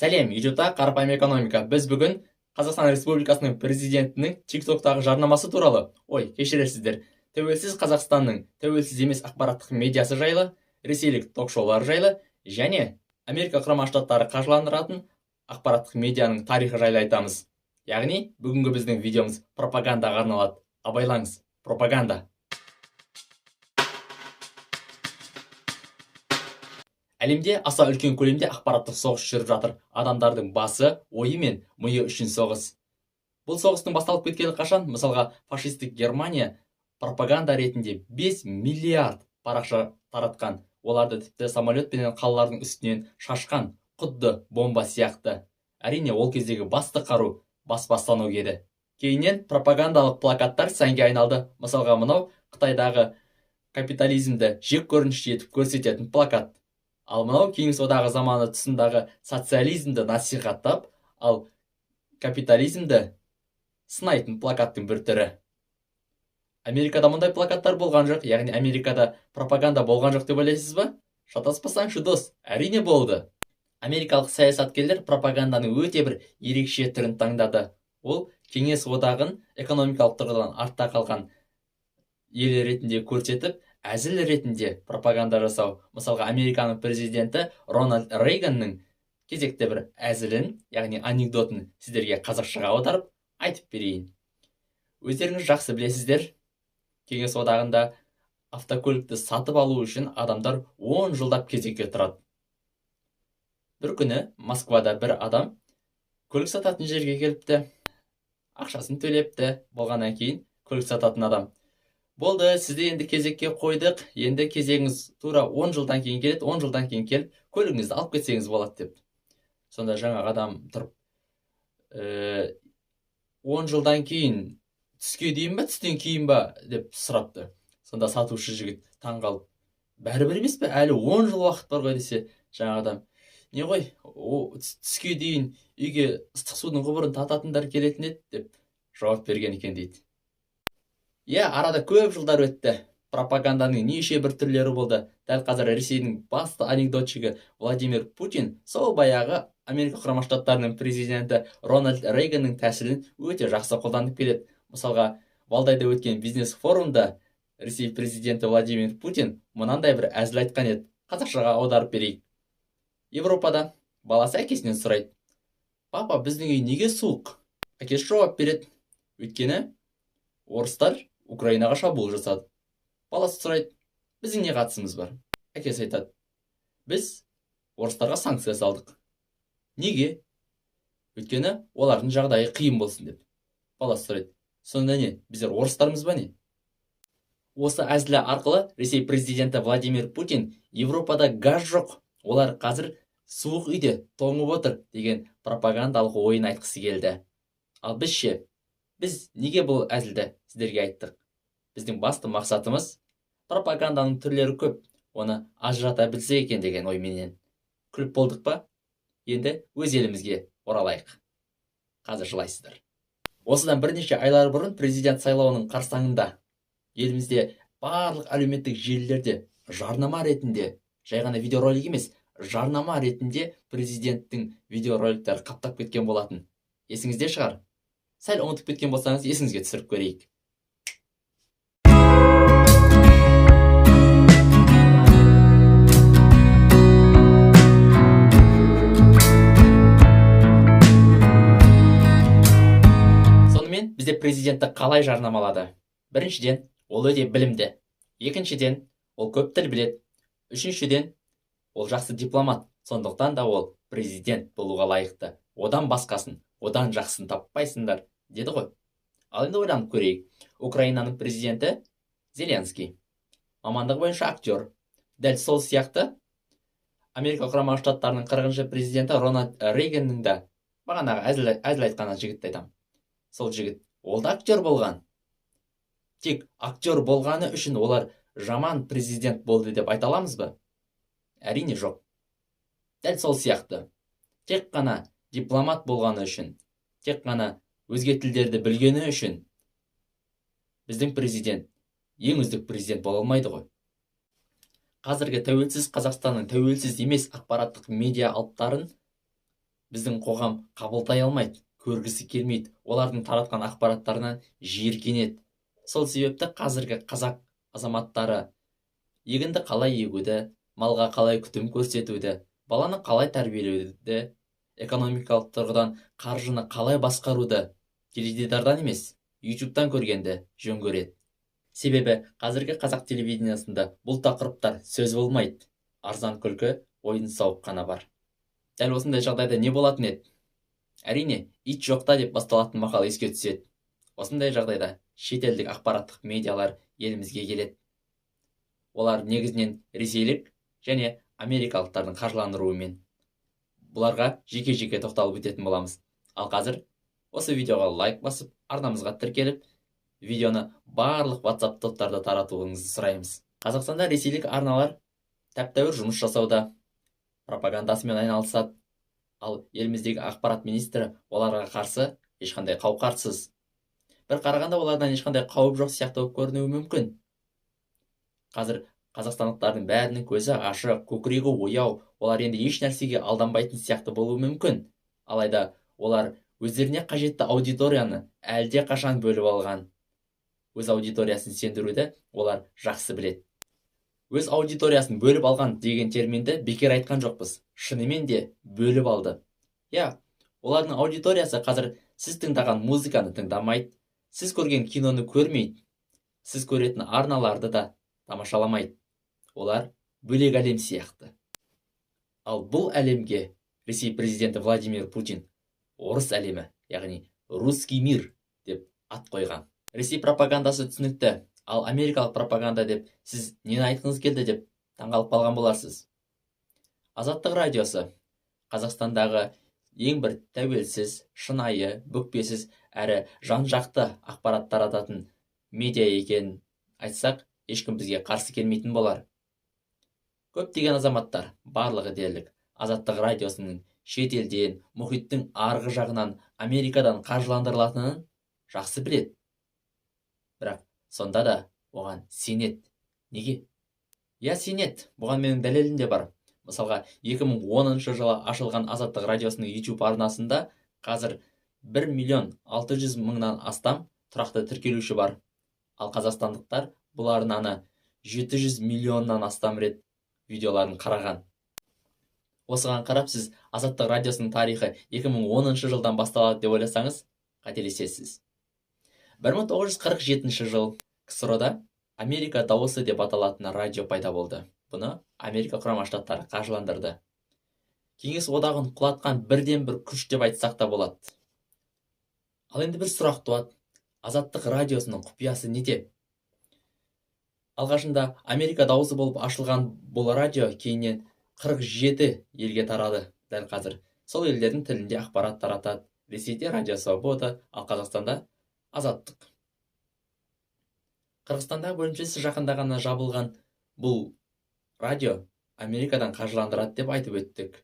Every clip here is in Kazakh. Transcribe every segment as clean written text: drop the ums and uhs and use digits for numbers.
Сәлем, YouTube'та қарапайым экономика. Біз бүгін Қазақстан Республикасының президентінің TikTok'тағы жарнамасы туралы, ой, кешірерсіздер, тәуелсіз Қазақстанның тәуелсіз емес ақпараттық медиасы жайлы, ресейлік ток-шоулар жайлы және Америка Құрама Штаттары қаржыландыратын ақпараттық медианың тарихы жайлы айтамыз. Яғни, бүгінгі біздің видеомыз пропагандаға арналады. Абайлаңыз, пропаганда. Әлемде аса үлкен көлемде ақпараттық соғыс жүріп жатыр. Адамдардың басы, ойы мен миы үшін соғыс. Бұл соғыстың басталып кеткені қашан? Мысалға, фашистік Германия пропаганда ретінде 5 миллиард парақша таратқан. Оларды тіпті самолетпенен қалалардың үстінен шашқан, құдды бомба сияқты. Әрине, ол кездегі басты қару баспа станок еді. Кейіннен пропагандалық плакаттар сәнге айналды. Мысалға, мынау Қытайдағы капитализмді жек көрініш етіп көрсететін плакат. Ал мынау Кеңес Одағы заманы тұсындағы социализмді насихаттап, ал капитализмді сынайтын плакаттың бір түрі. Америкада мұндай плакаттар болған жоқ, яғни Америкада пропаганда болған жоқ деп ойлайсыз ба? Шатаспасаңшы, дос, әрине болды. Америкалық саясаткерлер пропаганданың өте бір ерекше түрін таңдады. Ол Кеңес Одағын экономикалық тұрғыдан артта қалған ел ретінде көрсетіп, әзіл ретінде пропаганда жасау. Мысалға, Американың президенті Рональд Рейганның кезекті бір әзілін, яғни анекдотын сіздерге қазақшаға аударып айтып берейін. Өздеріңіз жақсы білесіздер, Кеңес Одағында автокөлікті сатып алу үшін адамдар 10 жылдап кезекке тұрады. Бір күні Москвада бір адам көлік сататын жерге келіпті, ақшасын төлепті. Болғаннан кейін көлік сататын адам: «Болды, сізді енді кезекке қойдық, енді кезегіңіз тура 10 жылдан кейін келеді, 10 жылдан кейін келіп көлігіңізді алып кетсеңіз болады», – деп. Сонда жаңағы адам тұрып, 10 жылдан кейін түске дейін ба, түстен кейін ба?» – деп сұрапты. Сонда сатушы жігіт таң қалып: «Бәрібір емес пе, әлі 10 жыл уақыт бар ғой», – десе, жаңағы адам: «Не ғой, түске дейін үйге ыстық судың құбырын тартатындар келетін еді», – деп жауап берген екен дейді. Иә, арада көп жылдар өтті. Пропаганданың неше бір түрлері болды. Дәл қазір Ресейдің басты анекдотчигі Владимир Путин сол баяғы Америка Құрама Штаттарының президенті Рональд Рейганның тәсілін өте жақсы қолданып келеді. Мысалға, Валдайда өткен бизнес форумда Ресей президенті Владимир Путин мынандай бір әзіл айтқан еді. Қазақшаға аударып берейік. Европада баласы әкесінен сұрайды: «Папа, біздің үй неге суық?» Әкесі жауап береді: «Өйткені орыстар Украинаға шабуыл жасады». Баласы сұрайды: «Біздің не қатысымыз бар?» Әкесі айтады: «Біз орыстарға санкция салдық». «Неге?» «Өйткені олардың жағдайы қиын болсын деп». Баласы сұрайды: «Сонда не, біздер орыстармыз ба, не?» Осы әзілі арқылы Ресей президенті Владимир Путин Европада газ жоқ, олар қазір суық үйде тоңып отыр деген пропагандалық ойын айтқысы келді. Ал біз ше, біз неге бұл әзілді сіздерге айттық? Біздің басты мақсатымыз пропаганданың түрлері көп, оны ажырата білсек екен деген ойменен. Күліп болдық па? Енді өз елімізге оралайық. Қазір жылайсыздар. Осыдан бірнеше айлар бұрын президент сайлауының қарсаңында елімізде барлық әлеуметтік желілерде жарнама ретінде, жай ғана видеоролик емес, жарнама ретінде президенттің видеороликтері қаптап кеткен болатын. Есіңізде шығар. Сәл ұмытып кеткен болсаңыз, есіңізге түсіріп көрейік. Сонымен, бізде президентті қалай жарнамалады? Біріншіден, ол өте білімді. Екіншіден, ол көп тіл біледі. Үшіншіден, ол жақсы дипломат. Сондықтан да ол президент болуға лайықты. Одан басқасын, одан жақсысын таппайсыңдар, деді ғой. Ал енді ойланып көрейік. Украинаның президенті Зеленский мамандығы бойынша актер. Дәл сол сияқты Америка Құрама Штаттарының 40-шы президенті Рональд Рейганның да, бағанағы әзіл айтқан жігітті айтамын, сол жігіт, ол да актер болған. Тек актер болғаны үшін олар жаман президент болды деп айта аламыз ба? Әрине, жоқ. Дәл сол сияқты тек қана дипломат болғаны үшін, тек қана өзге тілдерді білгені үшін біздің президент ең үздік президент бола алмайды ғой. Қазіргі тәуелсіз Қазақстанның тәуелсіз емес ақпараттық медиа алыптарын Біздің қоғам қабылдай алмайды, көргісі келмейді, олардың таратқан ақпараттарынан жиіркенеді. Сол себепті қазіргі қазақ азаматтары егінді қалай егуді, малға қалай күтім көрсетуді, баланы қалай тәрбиелеуді, экономикалық тұрғыдан қаржыны қалай басқаруды теледидардан емес, ютубтан көргенді жөн көреді. Себебі қазіргі қазақ телевидениесында бұл тақырыптар сөз болмайды, арзан күлкі, ойын-сауық қана бар. Дәл осындай жағдайда не болатын еді? Әрине, ит жоқта деп басталатын мақал еске түседі. Осындай жағдайда шетелдік ақпараттық медиалар елімізге келеді. Олар негізінен ресейлік және америкалықтардың қаржыландыруымен. Бұларға жеке-жеке тоқталып өтетін боламыз. Ал қазір осы видеоға лайк басып, арнамызға тіркеліп, видеоны барлық WhatsApp топтарда таратуыңызды сұраймыз. Қазақстанда ресейлік арналар тәп-тәуір жұмыс жасауда, пропагандасымен айналысады. Ал еліміздегі ақпарат министрі оларға қарсы ешқандай қауқарсыз. Бір қарағанда олардан ешқандай қауіп жоқ сияқты болып көрінуі мүмкін. Қазір қазақстандықтардың бәрінің көзі ашық, көкірегі ояу, олар енді еш нәрсеге алданбайтын сияқты болуы мүмкін. Алайда олар өздеріне қажетті аудиторияны әлде қашан бөліп алған. Өз аудиториясын сендіруді олар жақсы біледі. Өз аудиториясын бөліп алған деген терминді бекер айтқан жоқпыз. Шынымен де бөліп алды. Иә, олардың аудиториясы қазір сіз тыңдаған музыканы тыңдамайды, сіз көрген киноны көрмейді, сіз көретін арналарды да тамашаламайды. Олар бөлек әлем сияқты. Ал бұл әлемге Ресей президенті Владимир Путин орыс әлемі, яғни русский мир деп ат қойған. Ресей пропагандасы түсінікті, ал америкалық пропаганда деп сіз нені айтқыңыз келді деп таңғалып қалған боларсыз. Азаттық радиосы Қазақстандағы ең бір тәуелсіз, шынайы, бүкпесіз әрі жан-жақты ақпарат тарататын медиа екенін айтсақ, ешкім бізге қарсы келмейтін болар. Көптеген азаматтар, барлығы дерлік, Азаттық радиосының шетелден, мұхиттың арғы жағынан, Америкадан қаржыландырылатынын жақсы біледі. Бірақ сонда да оған сенеді. Неге? Иә, сенеді. Бұған менің дәлелім де бар. Мысалға, 2010 жылы ашылған Азаттық радиосының YouTube арнасында қазір 1 миллион 600 мыңнан астам тұрақты тіркелуші бар. Ал қазақстандықтар бұл арнаны 700 миллионнан астам рет видеоларын қараған. Осыған қарап сіз Азаттық радиосының тарихы 2010 жылдан басталады деп ойласаңыз, қателесесіз. 1947 жыл КСРО-да Америка дауысы деп аталатын радио пайда болды. Бұны Америка Құрама Штаттары қаржыландырды. Кеңес одағын құлатқан бірден бір күш деп айтсақ та болады. Ал енді бір сұрақ туады. Азаттық радиосының құпиясы неде? Алғашында Америка дауысы болып ашылған бұл радио кейіннен 47 елге тарады дәл қазір. Сол елдердің тілінде ақпарат таратады. Ресейде Радио Свобода, ал Қазақстанда Азаттық. Қырғызстандағы бөлімшесі жақында ғана жабылған бұл радио Америкадан қаржыландырады деп айтып өттік.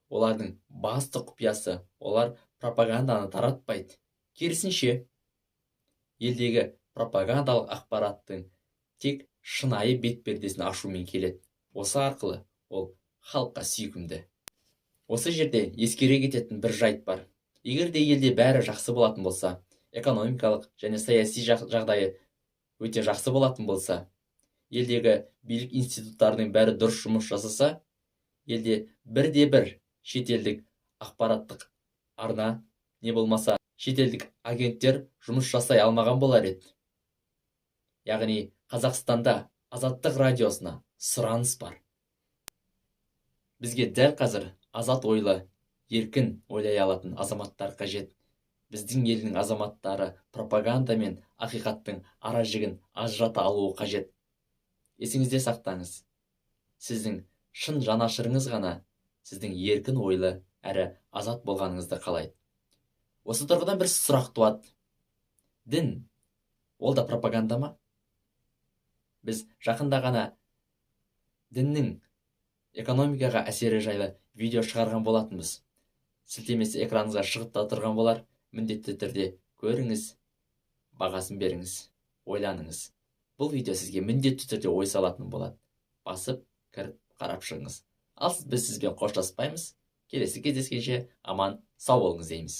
Олардың басты құпиясы, олар пропаганданы таратпайды. Керісінше, елдегі пропагандалық ақпараттың тек шынайы бет пердесін ашумен келеді. Осы арқылы ол халыққа сүйкімді. Осы жерде ескере кететін бір жайт бар. Егер де елде бәрі жақсы болатын болса, экономикалық және саяси жағдайы өте жақсы болатын болса, елдегі билік институттарының бәрі дұрыс жұмыс жасаса, елде бірде-бір шетелдік ақпараттық арна, не болмаса шетелдік агенттер жұмыс жасай алмаған болар еді. Яғни Қазақстанда Азаттық радиосына сұраныс бар. Бізге дәл қазір азат ойлы, еркін ойлай алатын азаматтар қажет. Біздің елдің азаматтары пропаганда мен ақиқаттың ара жігін ажырата алуы қажет. Есіңізде сақтаңыз. Сіздің шын жанашырыңыз ғана сіздің еркін ойлы әрі азат болғаныңызды қалайды. Осы тұрғыдан бір сұрақ туады. Дін, ол да пропаганда ма? Біз жақында ғана діннің экономикаға әсері жайлы видео шығарған болатынбыз. Сілтемесі экраныңызға шығып та тұрған болар. Міндетті түрде көріңіз, бағасын беріңіз, ойланыңыз. Бұл видео сізге міндетті түрде ой салатын болады. Басып, кіріп, қарап шығыңыз. Ал біз сізбен қоштаспаймыз. Келесі кездескенше аман сау болыңыз дейміз.